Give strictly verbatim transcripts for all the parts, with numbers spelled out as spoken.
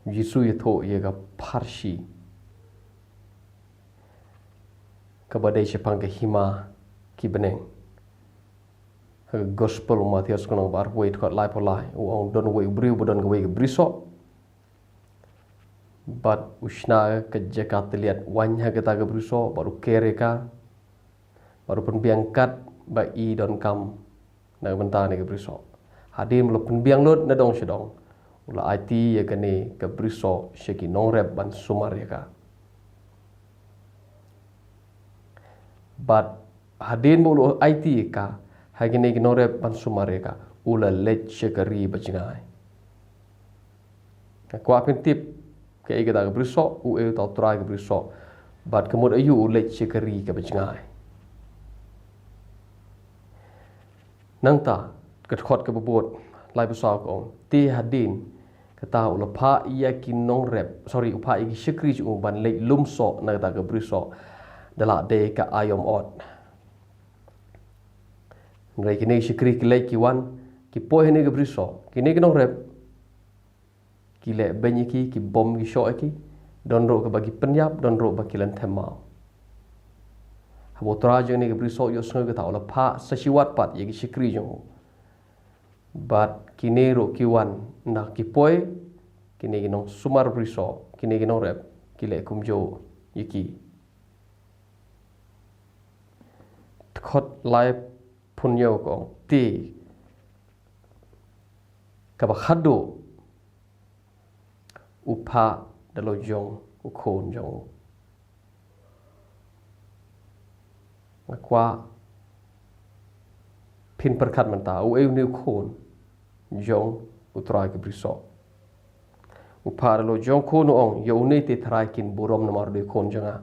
Jisu ïathuh ïa ka pharshi kaba dei shaphang ka hima ki bneng. Ha ka Gospel u Mathaios ka lynnong ba arphew wei, dkhot laiphew lai, u ong, don uwei u briew ba don kawei ka brisoh, bad u shna ka jaka tylliat waiñ ha kata ka brisoh, bad u ker ïa ka, bad u pynbiang kat ba i donkam na ka bynta kane ka brisoh. Hadien ba la pynbiang lut na dong sha dong, u la aiti ïa kane ka brisoh sha ki nongrep ban sumar ïa ka. Bad hadien ba u la aiti ïa ka ha kine ki nongrep ban sumar ïa ka, u la leit sha ka ri ba jngai. Nga kwah phin tip kaei kata ka brisoh, uei uta u trai ka brisoh, bad ka mut aïu u leit sha ka ri kaba jngai. Nangta ka dkhot kaba bud, laiphew saw, ka ong, te hadien kata u la phah ïa ki nongrep, sorry, u phah ïa ki shakri jong u ban leit lum soh na kata ka brisoh da la dei ka aïom ot. Hynrei kine ki shakri ki leit ki wan, ki poi ha kane ka brisoh, kine ki nongrep ki leh beiñ ïa ki, ki bom ki shoh ïa ki, don ruh kaba ki pynïap, don ruh ba ki lynthem maw. Haba u trai jong kane ka brisoh u ïohsngew kata, u la phah sa shiwat pat ïa ki shakri jong u. Bad kine ruh ki wan, ynda ki poi, kine ki nongsumar brisoh, kine ki nongrep, ki leh kumjuh ïa ki. Dkhot laiphew hynñiew, ka ong, te kaba khatduh u phah da la u jong u khun jong u. Nga kwah phin pyrkhat mynta, uei une u khun jong u trai ka brisoh? U phah da la u jong u khun, u ong, ïa une te Trai kin burom namar u dei u khun jong nga.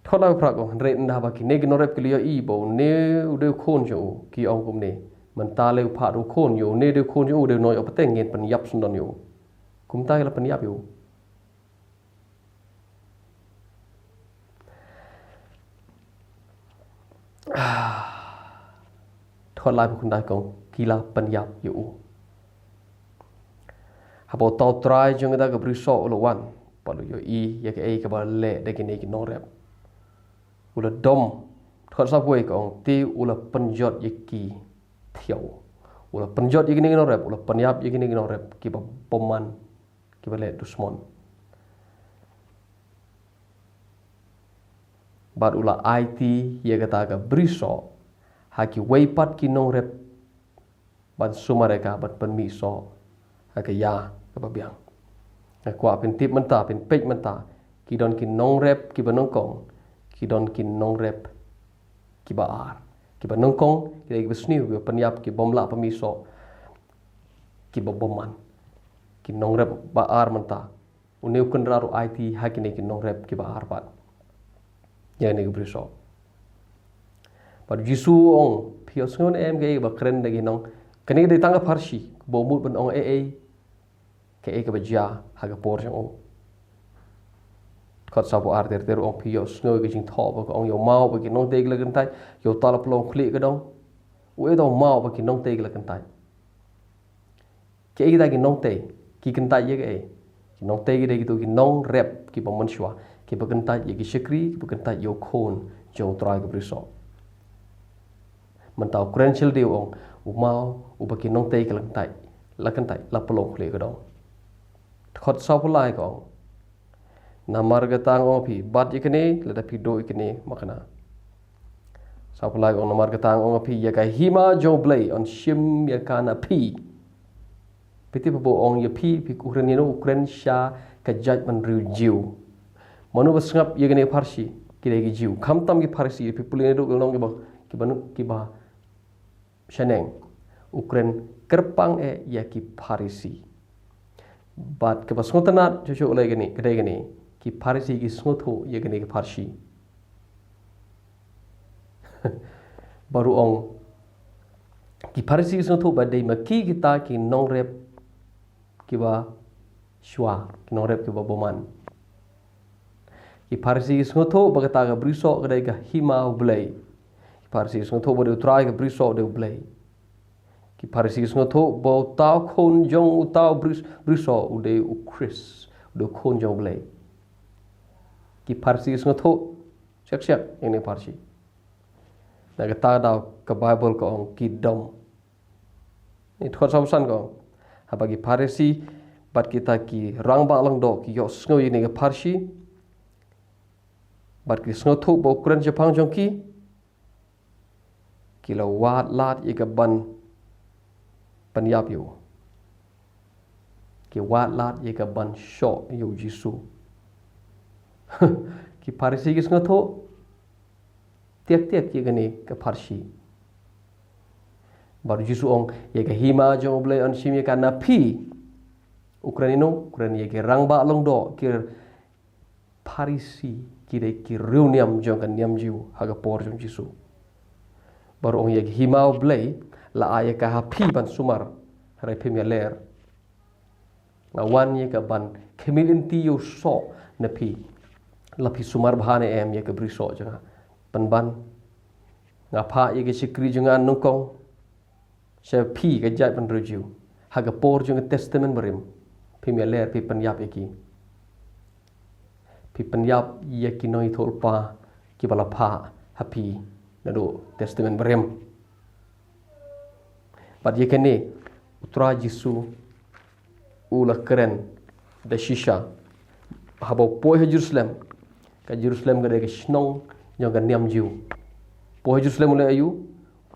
Dkhot laiphew phra, ka ong, hynrei ynda ba kine ki nongrep ki la ïohi ba une u dei u khun jong u, ki ong kumne, mynta lei u phah da u khun, ïa une u dei u khun jong u, u dei u nongïoh pateng, ngin pynïap syndon ïa u. Kumta ki la pynïap ïa u. Dkhot laiphew khyndai, ka ong, ki la pynïap ïa u. Haba uta u trai jong kata ka brisoh u la wan, bad u ïohi ïa kaei kaba leh da kine ki nongrep, u la dom. Dkhot sawphew wei, ka ong, te u la pynjot ïa ki thiaw. U la pynjot ïa kine ki nongrep, u la pynïap ïa kine ki nongrep kiba bymman, kiba leh dusmon. Bad u la aiti ïa kata ka brisoh ha kiwei pat ki nongrep ban sumar ïa ka, ban pynmih soh ha ka ïa kaba biang. Nga kwah phin tip mynta, phin peit mynta, ki don ki nongrep kiba nyngkong, ki don ki nongrep kiba ar. Kiba nyngkong ki dei kiba sniew, kiba pynïap, ki bym lah pynmih soh, kiba bymman. Ki nongrep ba ar mynta, une u kynrad u aiti ha kine ki nongrep kiba ar pat ïa kane ka brisoh. Bad u Jisu u ong, phi ïohsngew ne em kaei kaba kren da ki nong, kane ka dei tang ka pharshi, kaba mut ban ong ei ei kaei kaba jia ha ka por jong u. Dkhot sawphew ar ter ter, u ong, phi ïohsngew ïa ka jingthoh ba ka ong, ïa u maw ba ki nongtei ki la kyntait, ïa uta la pynlong khlieh ka dong. Uei uta u maw ba ki nongtei ki la kyntait? Kiei kita ki nongtei? Ki kyntait ïa kaei? Ki nongtei ki dei kito ki nongrep kiba mynshuwa, kiba kyntait ïa ki shakri, kiba kyntait ïa u khun jong u trai ka brisoh. Mynta u kren shilde, u ong, u maw uba ki nongtei ki la kyntait, la kyntait, la pynlong khlieh ka dong. Dkhot sawphew lai, ka ong, namar kata nga ong ïa phi, bat ïa kane lada phi duh ïa kane, makna. Sawphew lai, ka ong, namar kata nga ong ïa phi, ïa ka hima jong U Blei yn shim ïa ka na phi. Phi tip, haba u ong ïa phi, phi, u kren ïa u, u kren sha ka jaitbynriew Jiw. Mano ba sngap ïa kane ka pharshi? Ki dei ki Jiw. Khamtam ki Pharisi, phi pule naduh ka lynnong kiba, kiba, kiba shaneng, u kren kyrpang eh ïa ki Pharisi. Bad kaba sngewtynnad shuh shuh lei kane, ka dei kane, ki Pharisi ki sngewthuh ïa kane ka pharshi. Bad u ong, ki Pharisi ki sngewthuh ba dei ma ki kita ki nongrep kiba shuwa, ki nongrep kiba bymman. Ki Pharisi ki sngewthuh ba kata ka brisoh ka dei ka hima U Blei. Ki Pharisi ki sngewthuh ba dei u trai ka brisoh dei U Blei. Ki Pharisi ki sngewthuh ba uta u khun jong uta u bri- briew soh u dei u Khrist, u dei u khun jong u Blei. Ki Pharisi ki sngewthuh shek shek ïa kane ka pharshi. Na kata ka daw ka Baibl ka ong ki dom. Ïa dkhot sawphew san ka ong, haba ki Pharisi bad kita ki rangbah lyngdoh ki ïohsngew ïa kane ka pharshi bad ki sngewthuh ba u kren shaphang jong ki, ki la wad lad ïa ka ban pynïap ïa u. Ki wad lad ïa ka ban shoh ïa u Jisu. Ki Pharisi ki sngewthuh tiak tiak ïa kane ka pharshi. Bad u Jisu u ong, ïa ka hima jong u Blei yn shim ïa ka na phi. U kren ïa no? U kren ïa ki rangbah lyngdoh, ki Pharisi, ki dei ki riewniam jong ka niam Jiw ha ka por jong u Jisu. Bad u ong, ïa ka hima u Blei la ai ïa ka ha phi ban sumar, hynrei phim ïaler. Nga wan ïa ka ban khmih lynti ïa u soh na phi. La phi sumar bha ne em ïa ka briew soh jong nga? Pynban, nga phah ïa ka shakri jong nga nyngkong sha phi ka jaitbynriew Jiw ha ka por jong ka Testament Barim. Phim ïaler, phi pynïap ïa ki. Phi pynïap ïa ki nongïathuhlypa kiba la phah ha phi naduh Testament Barim. Bad ïa kane u Trai Jisu u la kren da shisha haba u poi ha Jerusalem. Ka Jerusalem ka dei ka shnong jong ka niam Jiw. Poi ha Jerusalem u leh aïu?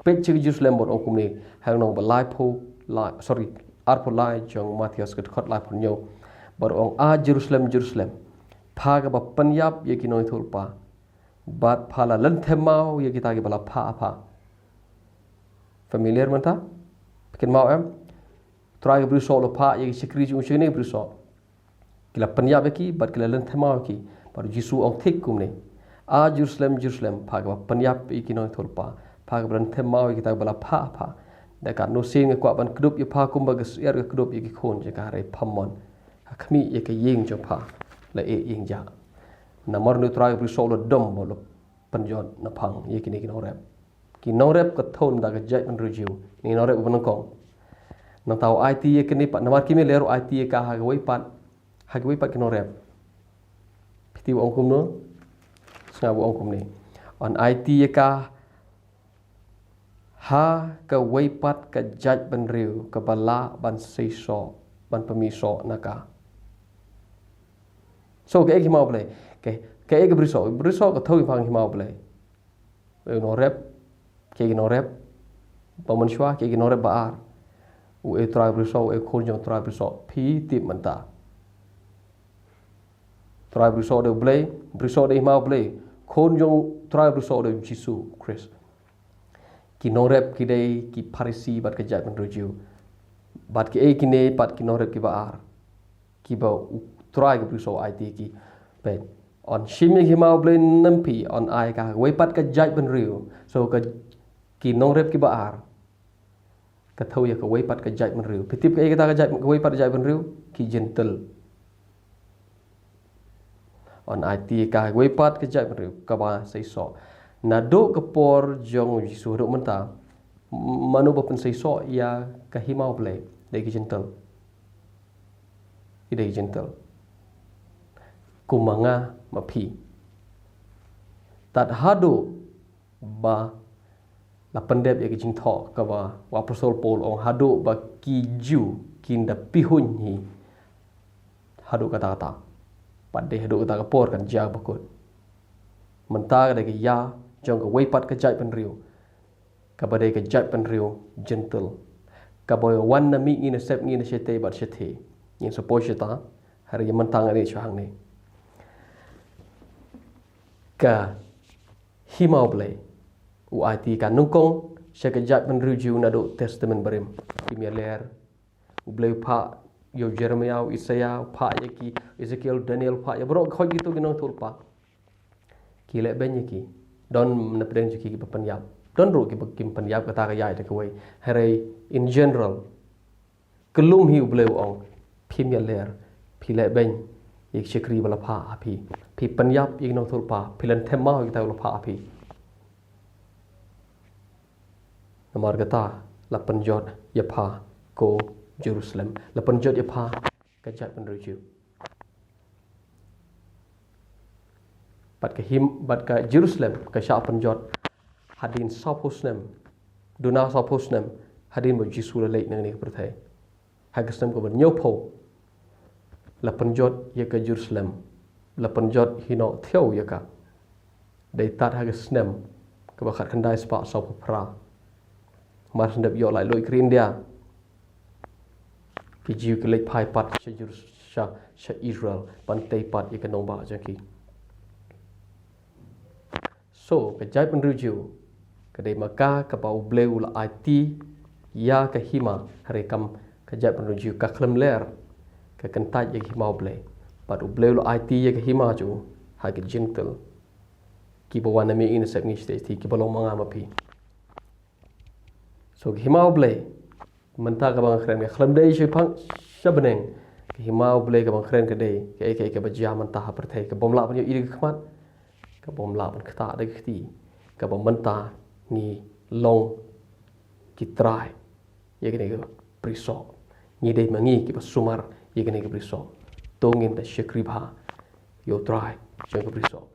Peit sha ka Jerusalem bad u ong kumne, ha ka lynnong ba laiphew lai, sorry, arphew lai jong u Mathaios ka dkhot laiphew hynñiew. Bad u ong, a Jerusalem, Jerusalem, pha kaba pynïap ïa ki nongïathuhlypa bad pha la lynthem maw ïa kita kiba la phah ha pha. Familiar mynta? Phi kynmaw em? Trai ka briew soh u la phah ïa ki shakri jong u sha kane ka briew soh. Ki la pynïap ïa ki bad ki la lynthem maw ïa ki. Bad u Jisu u ong thik kumne, a Jerusalem, Jerusalem, pha kaba pynïap ïa ki nongïathuhlypa, pha kaba lynthem maw ïa kita kiba la phah ha pha. Da katno sien nga kwah ban kdup ïa pha kumba ka syiar ka kdup ïa ki khun jong ka, hynrei pham mon ha khmih ïa ka ïing jong pha la ïeh ïing jah. Namar u Trai ka briew soh u la dom bad u la pynjot naphang ïa kine ki nongrep. Ki nongrep ka thew da ka jaitbynriew Jiw, ki nongrep ba nyngkong. Nangta u aiti ïa kane pat, namar kim ïaler, u aiti ïa ka ha kawei pat, ha kawei pat ki nongrep. Phi tip u ong kumno? Sngap, u ong kumne, yn aiti ïa ka ha kawei pat ka jaitbynriew kaba lah ban sei soh, ban pynmih soh na ka. So kaei ka hima u Blei? Kaei, kaei ka briew soh? Briew soh ka thew shaphang hima u Blei. U nongrep, kaei ka nongrep ba mynshuwa, kaei ka nongrep ba ar? U ei u Trai briew soh, u ei u khun jong u Trai briew soh. Phi tip mynta, Trai briew soh u dei u Blei, briew soh u dei hima u Blei, khun jong u Trai briew soh u dei u Jisu Khrist. Ki nongrep ki dei ki Pharisi bad ka jaitbynriew Jiw. Bad kiei kine pat ki nongrep kiba ar kiba u Trai ka briew soh u aiti ïa ki? Peit, yn shim ïa ka hima u Blei na phi, yn ai ka ha kawei pat ka jaitbynriew. So ka, ki nongrep kiba ar ka thew ïa kawei pat ka jaitbynriew. Phi tip kaei kata ka jait, kawei pat ka jaitbynriew? Ki Jentil. Yn aiti ïa ka ha kawei pat ka jaitbynriew kaba sei soh. Naduh ka por jong u Jisu haduh mynta, mano ba pynsei soh ïa ka hima u Blei? Dei ki Jentil. Ki dei ki Jentil. Kum ma nga ma phi. Tad haduh ba la pyndep ïa ka jingthoh kaba u Apostol Paul u ong, haduh ba ki Jiw kin da pihuiñ hi. Haduh kata kata. Bad dei haduh kata ka por kan jia bakut. Mynta ka dei ka ïa jong kawei pat ka jaitbynriew, kaba dei ka jaitbynriew Jentil, kaba wan na mih ngi na sep ngi na shatei bad shatei. Ngin sa poi shata, hynrei mynta ngan ïa shu hangne. Ka hima u Blei u aiti ka nyngkong sha ka jaitbynriew Jiw naduh Testament Barim. Kim ïaler, u Blei u phah ïa u Jeremiah, u Isaiah, u phah ïa ki Ezekiel, Daniel, u phah ïa baroh khoit kito ki nongïathuhlypa. Ki leh beiñ ïa ki. Don na pdeng jong ki kiba pynïap. Don ruh kiba kim pynïap, kata ka ïaid da kawei. Hynrei in general, kyllum hi u Blei u ong, phim ïaler, phi leh beiñ ïa ki shakri ba la phah ha phi. Phi pynïap ïa ki nongïathuhlypa, phi lynthem maw ïa kita ba la phah ha phi. Namar kata, La pynjot ïa pha ko Jerusalem, la pynjot ïa pha ka jaitbynriew Jiw. Bad ka hima, bad ka Jerusalem ka shah pynjot hadien sawphew snem, duna sawphew snem hadien ba u Jisu u la leit na kane ka pyrthei. Ha ka snem kaba hynñiewphew la pynjot ïa ka Jerusalem, la pynjot hino thiaw ïa ka. Dei tad ha ka snem kaba khatkhyndai spah sawphew phra, mar shen dep ïoh laitluid ka ri India, ki Jiw ki leit phai pat sha Jerus-, sha, sha Israel ban tei pat ïa ka nongbah jong ki. So ka jaitbynriew Jiw ka dei ma ka kaba U Blei u la aiti ïa ka hima, hynrei kam ka jaitbynriew Jiw ka khlem ler, ka kyntait ïa ka hima U Blei. Bad U Blei u la aiti ïa ka hima jong u ha ki Jentil, kiba wan na mihngi na sepngi shatei shatei, kiba long ma nga ma phi. So ka hima U Blei mynta kaba nga kren ka khlem dei sha phang sha bneng. Ka hima U Blei kaba nga kren ka dei kaei kaei kaba jia mynta ha pyrthei, ka bym lah ban ïohi da ka khmat, ka bym lah ban ktah da ka kti, kaba mynta ngi long ki trai ïa kane ka brisoh. Ngi dei ma ngi kiba sumar ïa kane ka brisoh. To ngin da shakri bha ïa U Trai jong ka brisoh.